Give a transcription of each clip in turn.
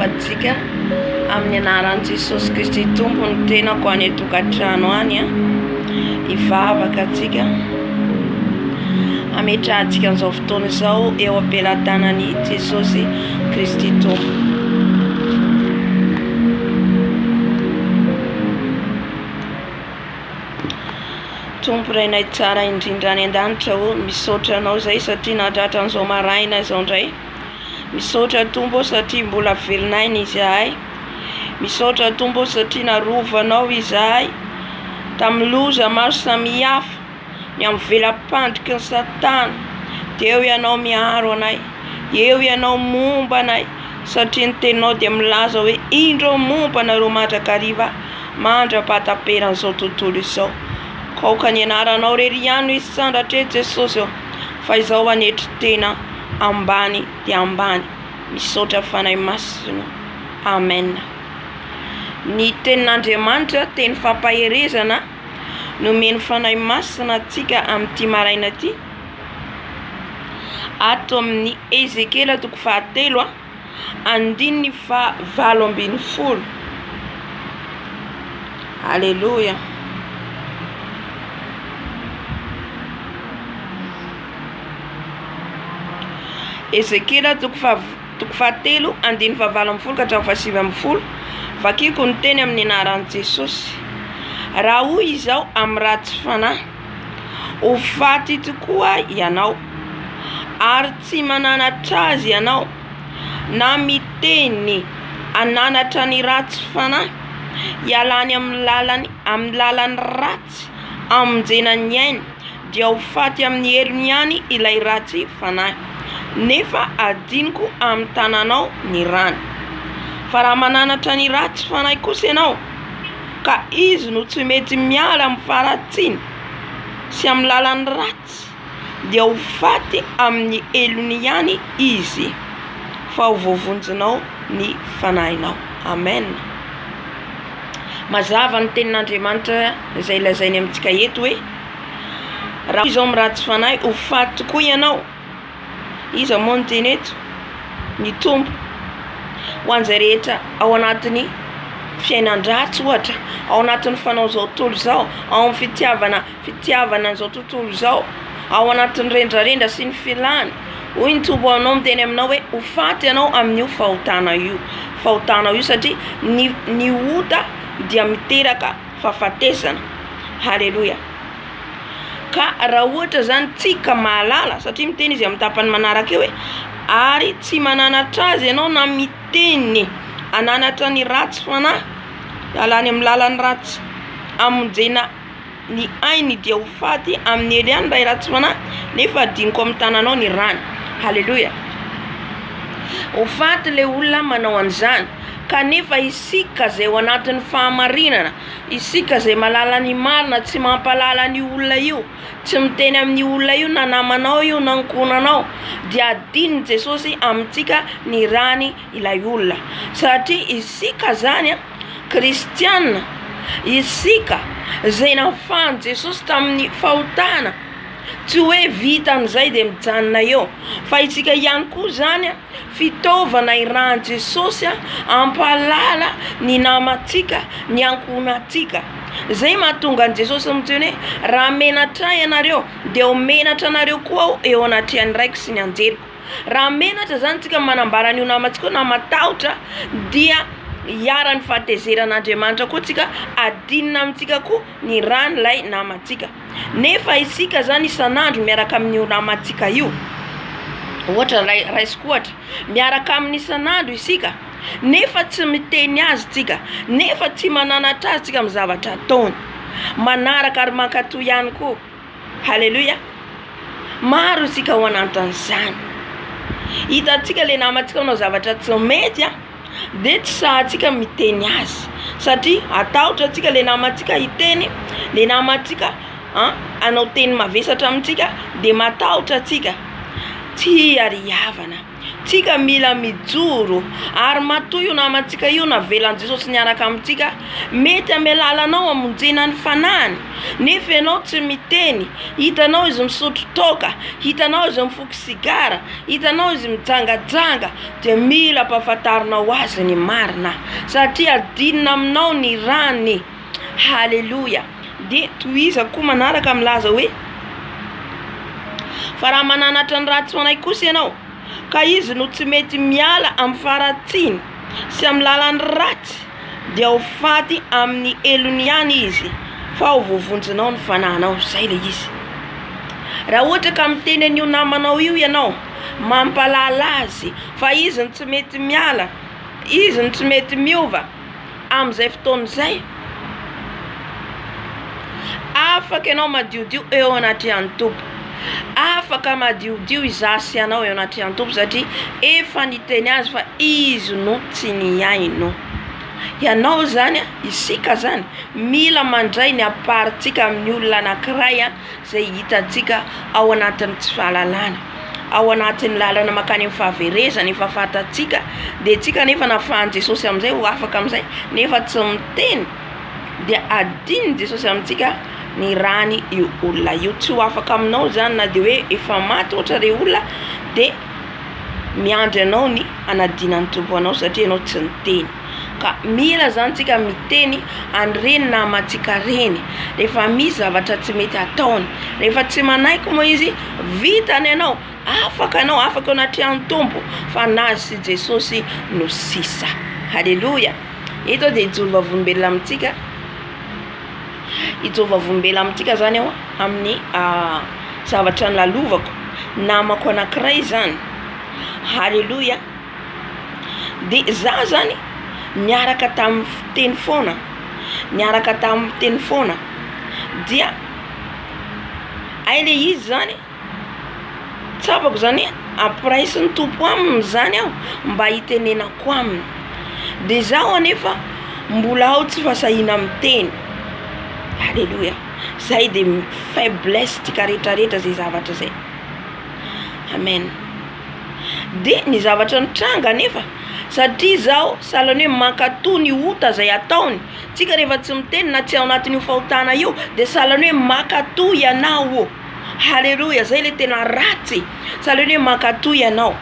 Miarahaba antsika amin'ny anaran'i Jesosy Kristy Tompo ny tenako any an-tokantrano any. Hivavaka antsika. Hametrahantsika an'izao fotoana izao eo am-pelatanan'i Jesosy Kristy Tompo. Tompo Rainay tsara indrindra any an-danitra ô, misaotra Anao izay satria nahatratra an'izao maraina izao indray. Misaotra Tompo ô satria mbola velon'aina izahay. Misaotra Tompo ô satria narovanao izahay tamin'ny loza maro samihafa, ny amin'ny vela-pandriky ny satana. Dia eo Ianao miaro anay, eo Ianao momba anay satria ny teninao dia milaza hoe indro momba anareo mandrakariva mandra-pahataperan'izao tontolo izao. Kaoka ny anaranao rery ihany no hisandratra eto Jesosy ô, fa izao hanetry tena ambany dia ambany. Misaotra Fanahy Masina. Amen. Ny tenin'Andriamanitra, teny fampaherezana nomen'ny Fanahy Masina antsika amin'ity maraina ity, ato amin'ny Ezekiela toko fahatelo andininy faha 18. Aleloia. Ezekiela toko faha toko fahatelo andininy faha 18 ka hatramin'ny faha 19. Vakiko ny teny amin'ny anaran'i Jesosy. Raha hoy izao amin'ny ratsy fanahy, ho faty tokoa ianao, ary tsy mananatra azy ianao, na miteny hananatra ny ratsy fanahy hialany amin'ny lalany amin'ny lalany ratsy hamonjena ny ainy, dia ho faty amin'ny heriny ihany ilay ratsy fanahy, nefa hadinoko amin'ny tananao ny rany. Fa raha mananatra ny ratsy fanahy kosa ianao, ka izy no tsy mety miala amin'ny faharatsiany sy amin'ny lalany ratsy, dia ho faty amin'ny helony ihany izy, fa ho voavonjinao ny fanahinao. Amen. Mazava ny tenin'Andriamanitra izay lazainy amintsika eto hoe, raha izao amin'ny ratsy fanahy, ho faty tokoa ianao. Iza moa no teny eto? Ny Tompo. Ho an'izay rehetra ao anatin'ny fiainan-dratsy ohatra, ao anatin'ny fanao izao tontolo izao, ao amin'ny fitiavana fitiavana an'izao tontolo izao, ao anatin'ny rendrarendra sy ny filana. Hoy ny Tompo anao miteny aminao hoe ho faty ianao amin'io fahotana io, fahotanao io satria ny ny ota dia miteraka fahafatesana. Haleloia. Ka raha ohatra zany tsika mahalala, satria miteny izy amin'ny tapany manaraka eo hoe ary tsy mananatra azy ianao na miteny hananatra ny ratsy fanahy hialany amin'ny lalan'ny ratsy hamonjena ny ainy dia ho faty amin'ny hery ihany ray ratsy fanahy nefa adinoko amin'ny tananao ny rany. Haleloia. Ho faty le olona manao an'izany. Kanefa isika izay ao anatin'ny fahamarinana, isika izay mahalala ny marina, tsy mampahalala an'io olona io, tsy miteny amin'io olona io na namanao io na ankohonanao, dia adinon'i Jesosy amintsika ny rany ilay olona. Satria isika zany an, kristiana, isika izay nafahan'i Jesosy tamin'ny fahotana, tsy hoe vitan'izay dia mijanona eo, fa isika ihany koa zany an, fitaovana irahan'i Jesosy hampahalala ny namantsika, ny ankohonantsika. Izay mahatonga an'i Jesosy miteny hoe, raha menatra ahy ianareo, dia ho menatra anareo koa aho eo anatrehan'ny Raiko sy ny anjeliko. Raha menatra izany tsika manambara an'io namantsika io na matahotra dia hiharan'ny fahatezeran'Andriamanitra koa tsika, adinina amintsika koa ny ran'ilay namantsika. Nefa isika zany isan'andro miaraka amin'io namantsika io, ohatra ray- raisiko ohatra, miaraka aminy isan'andro isika nefa tsy miteny azy tsika, nefa tsy mananatra azy tsika amin'ny zavatra ataony, manaraka ary mankatò ihany koa. Haleloia! Maro isika ao anatin'izany. Hitantsika le namantsika manao zavatra tsy mety an, de tsy sahantsika miteny azy satria atahotra antsika le namantsika hiteny, le namantsika an hanao teny mavesatra amintsika de matahotra antsika. Tsia ry havana, tsika mila mijoro, ary matoa io namantsika io navelan'i Jesosy niaraka amintsika, mety amin'ny alalanao hamonjena ny fanahiny, nefa ianao tsy miteny, hitanao izy misotro toaka, hitanao izy mifoka sigara, hitanao izy mijangajanga, dia mila ampahafantarinao azy ny marina, satria adinina aminao ny rany. Haleloia! Dia tohizako koa manaraka milaza hoe, Fa raha mananatra ny ratsy fanahy kosa ianao, ka izy no tsy mety miala amin'ny faharatsiany sy amin'ny lalany ratsy, dia ho faty amin'ny helony ihany izy, fa ho voavonjinao ny fanahinao. Izay ilay izy. Raha ohatra ka miteny an'io namanao io ianao, mampalala azy fa izy no tsy mety miala, izy no tsy mety miova, amin'izay fotoana izay, afaka ianao madiodio eo anatrehan'ny Tompo. Afaka madiodio izaho sy ianao eo anatrehan'ny Tompo satria efa niteny azy fa izy no tsy nihaino. Ianao izany, isika izany, mila mandray ny aparintsika amin'ny olona anankiray izay hitantsika ao anatin'ny tsy fahalalana, ao anatin'ny lalana mankany amin'ny fahaverezana efa fantatsika, dia tsika nefa nafahan'i Jesosy amin'izay ho afaka amin'izay, nefa tsy miteny, dia adinon'i Jesosy amintsika ny rany io olona io, tsy ho afaka aminao izany na dia hoe efa maty ohatra ilay olona dia miandry anao ny hanadinan'ny Tompo anao satria ianao tsy niteny. Ka mila zany tsika miteny an'ireny namantsika reny rehefa misy zavatra tsy mety ataony, rehefa tsy manaiky moa izy vitany ianao, afaka ianao, afaka eo anatrehan'ny Tompo fa nazy sy Jesosy no sisa. Haleloia! Eto aho dia hijoro vavolombelona amintsika, hijoro vavolombelona amintsika zany aho amin'ny zavatra nolalovako, namako anankiray zany, haleloia! De za zany niaraka tamin'ny fiteny foana, niaraka tamin'ny fiteny foana, dia hay le izy zany tsapako zany hoe ampiraisin'ny Tompo aminy zany aho mba hitenenako aminy, de zaho anefa mbola ao tsy fahasahiana miteny, aleloia, zay de faiblesse tsika retraretra zay zavatra zay, amen. Dia ny zavatra nitranga anefa, satria izaho sahalan'ny hoe mankatò ny ota izay ataony, tsika rehefa tsy miteny na tsy ao anatin'io fahotana io dia sahalan'ny hoe mankatò ianao, haleloia, zay le tena ratsy, sahalan'ny hoe mankatò ianao,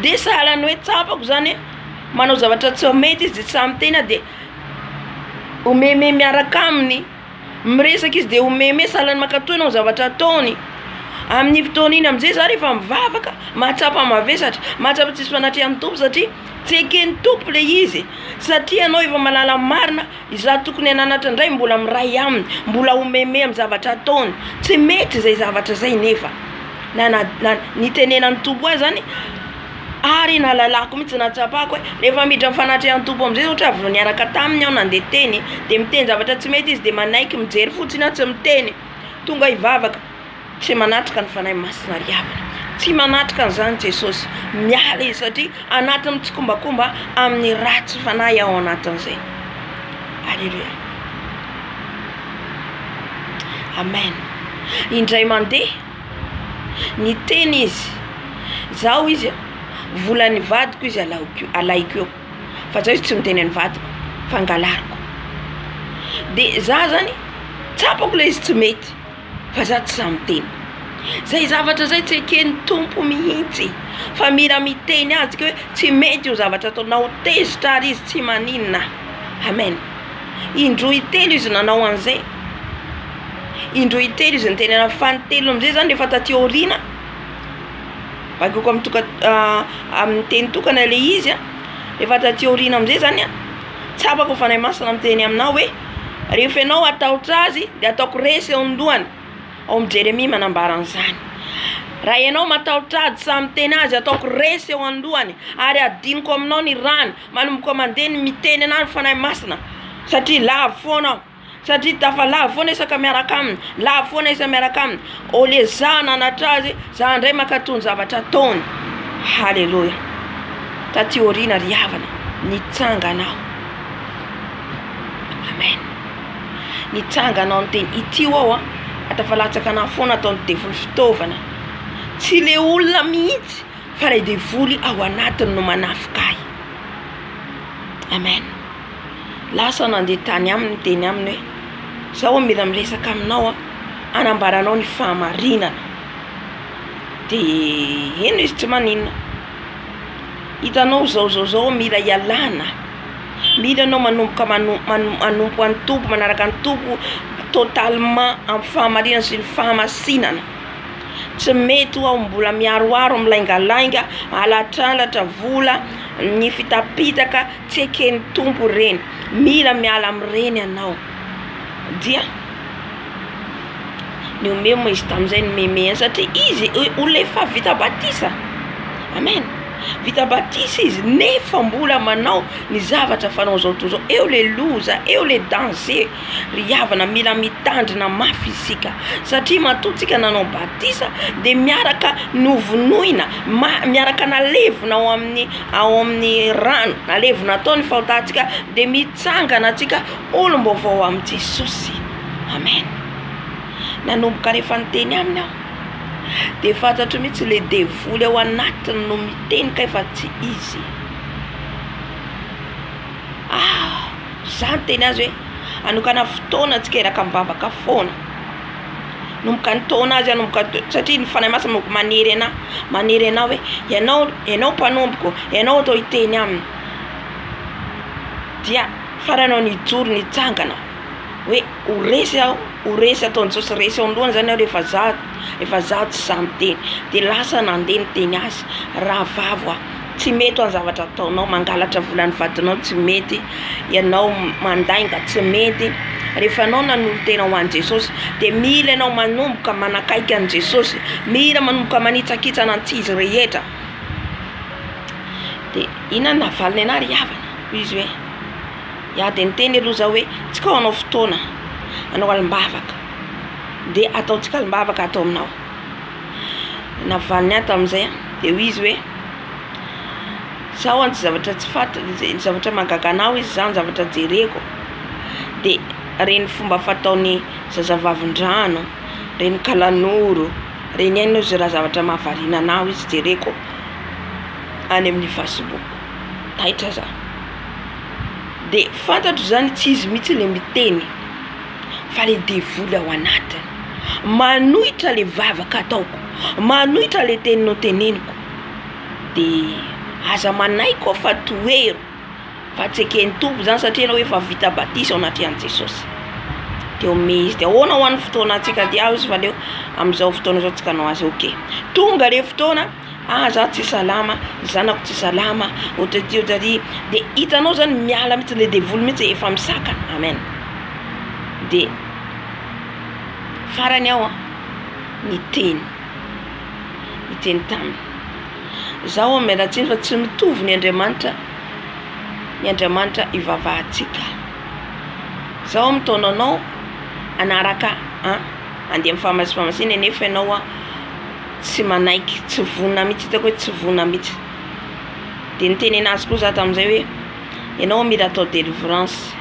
dia sahalan'ny hoe tsapako zany hoe manao zavatra tsy mety izy dia tsy sahy miteny aho dia omeme miaraka aminy. Miresaka izy dia omeme sahala ny mankatoa ianao ny zavatra ataony. Amin'iny fotoana iny amin'izay za rehefa mivavaka mahatsapa mavesatra, mahatsapa tsisy fanatrehan'ny Tompo satria tsy eken'ny Tompo le izy satria ianao efa mahalala ny marina, izaho tokony hananatra indray mbola miray aminy, mbola omeme amin'ny zavatra ataony, tsy mety izay zavatra izay nefa na na nitenenan'ny Tompo ahy zany. Ary nahalalako mihitsy, nahatsapako hoe rehefa miditra amin'ny fanatrehan'ny Tompo amin'izay, ohatra avy niaraka taminy aho nandeha teny, dia miteny zavatra tsy mety izy dia manaiky mijery fotsiny aho tsy miteny, tonga hivavaka, tsy manatrika ny Fanahy Masina ry havana, tsy manatrika an'izany Jesosy, miala izy satria anatin'ny mitsikombakomba amin'ny ratsy fanahy ao anatin'izay. Aleloia. Amen. Indray mandeha. Niteny izy, zaho izy volan'ny vadiko izy alaiko alaiko eo, fa zao izy tsy miteny an'ny vadiko fa angalariko, de za zany tsapako le izy tsy mety fa za tsy sahy miteny, zay zavatra zay tsy eken'ny Tompo mihitsy fa mila miteny azy tsika hoe tsy mety io zavatra ataonao, tezitra ary izy tsy maninona, amen. Indroa intelo izy nanao an'izay. Indroa intelo izy niteny an'azy. Fanintelony amin'izay zany rehefa taty aoriana, vakiko amin'ny toka- amin'ny teny tokana ilay izy an, rehefa taty aoriana amin'izay zany an, tsapako ny Fanahy Masina miteny aminà hoe, rehefa ianao hatahotra azy de ataoko resy eo an-dohany. Ao amin'i Jeremia manambara an'izany. Raha ianao matahotra azy, sahy miteny azy, ataoko resy eo an-dohany, ary hadinoko aminao ny rany. Manomboka mandeha ny miteny anah ny Fanahy Masina satria lavo foana aho, satria tafalavo foana isaka miaraka aminy, lavo foana isa miaraka aminy, au lieu za hananatra azy, za ndray mankatò ny zavatra ataony. Haleloia. Taty aoriana ry havana, nitsangana aho. Amen. Nitsangana aho niteny, ity ho'aho an, tafalatsaka anah foana ataon'ny devoly fitaovana. Tsy le olona mihitsy fa ilay devoly ao anatiny no manafika ahy. Amen. Lasa nandeha tany aminy niteny aminy hoe, zaho mila miresaka aminao aho, hanambaranao ny fahamarinana. Dia eny izy tsy maninona. Hitanao zao zao zao mila ialana, mila ianao manomboka manompo an'ny Tompo, manaraka ny Tompo totalement amin'ny fahamarinana sy ny fahamasinana. Tsy mety ho aho mbola miharoharo milaingalainga, halatralatra vola, ny fitapitaka, tsy eken'ny Tompo ireny, mila miala amin'ireny ianao. Dia nihomehy moa izy tamin'izay, nimehimehy satria izy olona efa vita batisa, amen, vita batisa izy nefa mbola manao ny zavatra fanaon'izao tontolo izao, eo le loza, eo le danger. Ry havana mila mitandrina mafy isika satria matoa tsika nanao batisa dia miaraka novonoina, miaraka nalevina ao amin'ny ao amin'ny rano, nalevina tao ny fahotantsika dia mitsangana tsika olom-baovao amin'i Jesosy. Amen. Nanomboka rehefa niteny aminy aho dia fantatro mihitsy le devoly ao anatiny no miteny kay fa tsy izy. Ah! Za niteny azy hoe hanokana fotoana antsika hiaraka mivavaka foana. Nanomboka nitaona azy aho, nanomboka satria ny Fanahy Masina manko manery anah, manery anah hoe ianao, ianao mpanompoko, ianao atao hiteny aminy. Dia farany aho nijoro nitsangana hoe ho resy aho, ho resy ataon'i Jesosy resy eo anoloany zany aho rehefa za, rehefa za tsy sahy miteny. Dia lasa nandeha niteny azy, rahavavy aho. Tsy mety ny zavatra ataonao, mangalatra volan'ny vadinao tsy mety, ianao mandainga tsy mety, rehefa ianao nanolo-tena ho an'i Jesosy dia mila ianao manomboka manakaiky an'i Jesosy, mila manomboka manitsakitsana ny tsy izy rehetra. Dia inona no nahavaliny anah ry havana? Hoy izy hoe, ya dia niteny aloha zaho hoe tsy kao hanao fotoana hanao alim-bavaka, dia ataontsika alim-bavaka ato aminao. Navaliny ahy tamin'izay dia hoy izy hoe, zaho an tsy zavatra tsy fantatra, ny zavatra mahagaga anah hoy izy zany zavatra jereko de reny fomba fataon'ny zazavavindrano, reny kalanoro, reny ihany hoy izy raha zavatra mahavariana anah hoy izy jereko any amin'ny facebook, taitra zah, de fantatro zany tsy izy mihitsy le miteny. fa le devoly ao anatiny manohitra le vavaka ataoko, manohitra le teny noteneniko, de aza manaiky aho fa tohero fa tsy eken'ny Tompo zany satria ianao efa vita batisa ao anatrehan'i Jesosy, de ome izy de ahoana ho an'ny fotoanantsika ty aho izy fa aleo am'izao fotoana izao tsika hanao azy ok, tonga le fotoana. Ah za tsy salama, ny zanako tsy salama, ohatra ty ohatra ty, de hitanao zany miala mihitsy le devoly mihitsy efa misakana, amen, de farany aho an niteny, niteny taminy, zaho an miala tsiny fa tsy mitovy ny Andriamanitra, ny Andriamanitra ivavahantsika, zaho mitaona anao hanaraka an handeha amin'ny fahamasifahamasina nefa ianao an. tsy manaiky, tsy vonona mihitsy, hitako hoe tsy vonona mihitsy, de nitenena azy koa za tamin'izay hoe ianao mila atao délivrance,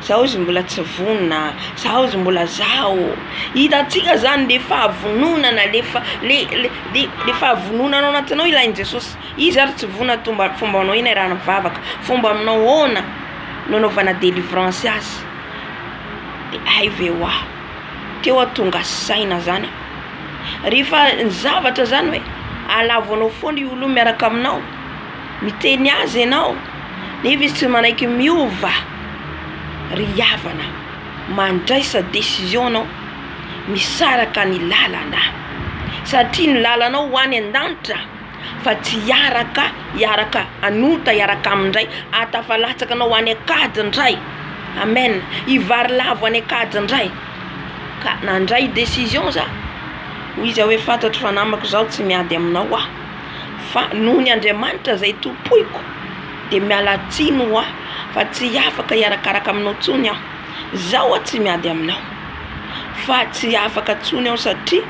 zaho izy mbola tsy vonona, zaho izy mbola zaho, hitantsika zany le fahavononana le fa- le le le le fahavononana ao anatinao ilain'i Jesosy, izy ary tsy vonona tomba fombanao ina iarahana mivavaka, fomba aminao ahoana no anaovana délivrance azy, de hay ve hoa. Teo aho tonga saina zany a! Rehefa ny zavatra zany hoe alavo anao foana io olona io miaraka aminao, miteny azy ianao nefa izy tsy manaiky miova, ry havana mandraisa décision anao misaraka ny lalana satria ny lalanao ho any an-danitra. fa tsy hiaraka hiaraka hanota hiaraka aminy ndray ahatafalatsaka anao any an-kady ndray amen hivarilavo any an-kady ndray ka nandray décision za hoy izy hoe fantatro fa namako zaho tsy miady aminao aho fa noho ny Andriamanitra zay tompoiko de miala tsiny ho aho fa tsy afaka hiarakaraka aminao tsony aho zaho aho tsy miady aminao fa tsy afaka tsony aho satria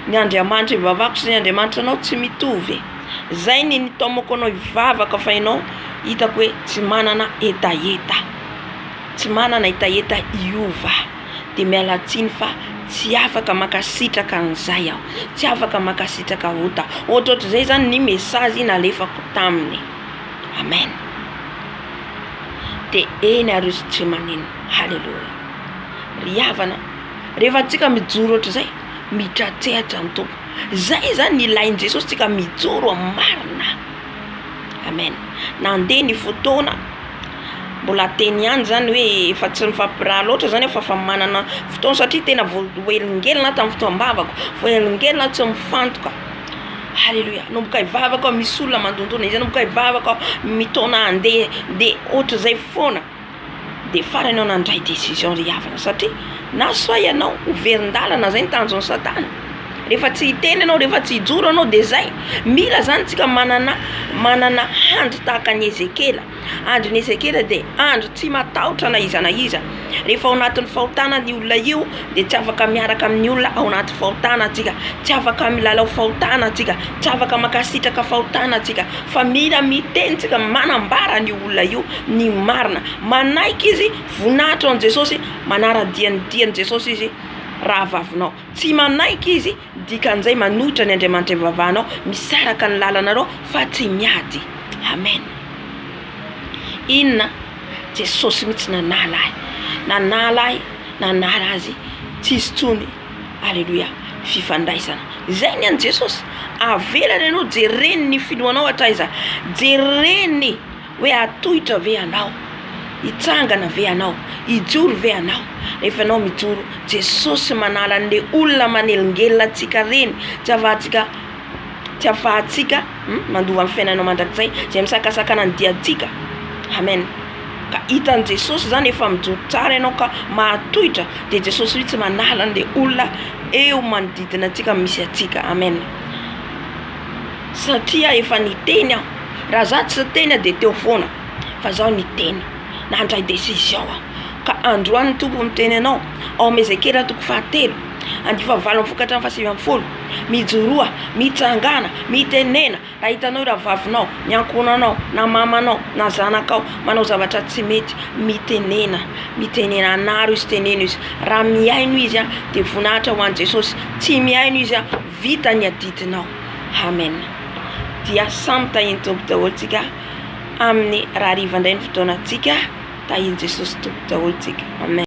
Ny Andriamanitra ivavako sy ny Andriamanitranao tsy mitovy e! Zay ny nitaomako anao hivavaka fa ianao hitako hoe tsy manana hetaheta, tsy manana hetaheta hiova, Dia miala tsiny fa tsy afaka mankasitraka an'izay aho, tsy afaka mankasitraka ota. Ohatrohatr'izay zany ny message nalefako taminy. Amen. Dia eny ary izy tsy maninona. Haleloia. Ry havana, rehefa tsika mijoro ohatr'izay, mitratsehatra ny Tompo. Zay zany ny ilain'i Jesosy tsika mijoro amin'ny marina. Amen. Nandeha ny fotoana, mbola teny ihany zany hoe efa tsy mifampiraha loatra zany aho fa efa manana fotoana satria tena voahelingelina aho tamin'ny fotoam-bavako, voahelingelina aho tsy mifantoka. Haleloia. Nanomboka hivavaka aho misy olona mandondona izy, nanomboka hivavaka aho mitaona handeha, dia ohatr'izay foana. Dia farany aho nandray décision ry havana satria na soit ianao ho verin-dalana zay ny tanjon'i satana, rehefa tsy hiteny ianao, rehefa tsy hijoro ianao dia zay, mila zany tsika manana manana andro tahaka an'i Ezekiela, andron'i Ezekiela dia andro tsy matahotra na iza na iza, rehefa ao anatin'ny fahotana ny olona io dia tsy afaka miaraka amin'ny olona ao anaty fahotana tsika, tsy afaka milalao fahotana tsika, tsy afaka mankasitraka fahotana tsika, fa mila miteny tsika, manambara an'io olona io ny marina, manaiky izy, voninahitra ho an'i Jesosy, manara-dia ny dian'i Jesosy izy, rahavavinao, tsy manaiky izy, dikan'izay manohitra ny Andriamanitra ivavahanao, misaraka ny lalanareo fa tsy miady, amen, inona, Jesosy mihitsy nanala ahy, nanala ahy, nanala azy, tsisy intsony, aleloia, fifandraisana, izay ny an'i Jesosy, avelany ianao, jereny ny finoanao hatraiza, jereny. Hoe hatohitra ve ianao? Hitsangana ve ianao? Hijoro ve ianao? Rehefa ianao mijoro, Jesosy manala an'le olona manelingelina antsika reny, tsy afahantsika tsy afahantsika mandova ny fiainana mandrakizay, izay misakasakana ny diantsika. Amen. Ka hitan'i Jesosy zany efa mijoro tsara ianao ka mahatohitra, dia Jesosy mihitsy manala an'le olona eo manodidina antsika misy antsika. Amen. Satria efa niteny aho. Raha za tsy niteny aho dia teo foana fa zaho niteny, nandray décision aho. Ka androany ny Tompo miteny anao ao amin'ny Ezekiela toko fahatelo andiany fahavalo amin'ny foko hatramin'ny fahasivy ambin'ny folo, mijoroa, mitsangàna, mitenena, raha hitanao io rahavavinao, ny ankohonanao, na mamanao, na zanakao manao zavatra tsy mety, mitenena, mitenena, anaro izy, teneno izy, raha mihaino izy dia voninahitra ho an'i Jesosy, tsy mihaino izy vita ny adidinao. Amen. Dia samy tahin'ny Tompo daholo tsika amin'ny raha hariva indray ny fotoanantsika. Tahin'i Jesosy Tompo daholo tsika. Amen.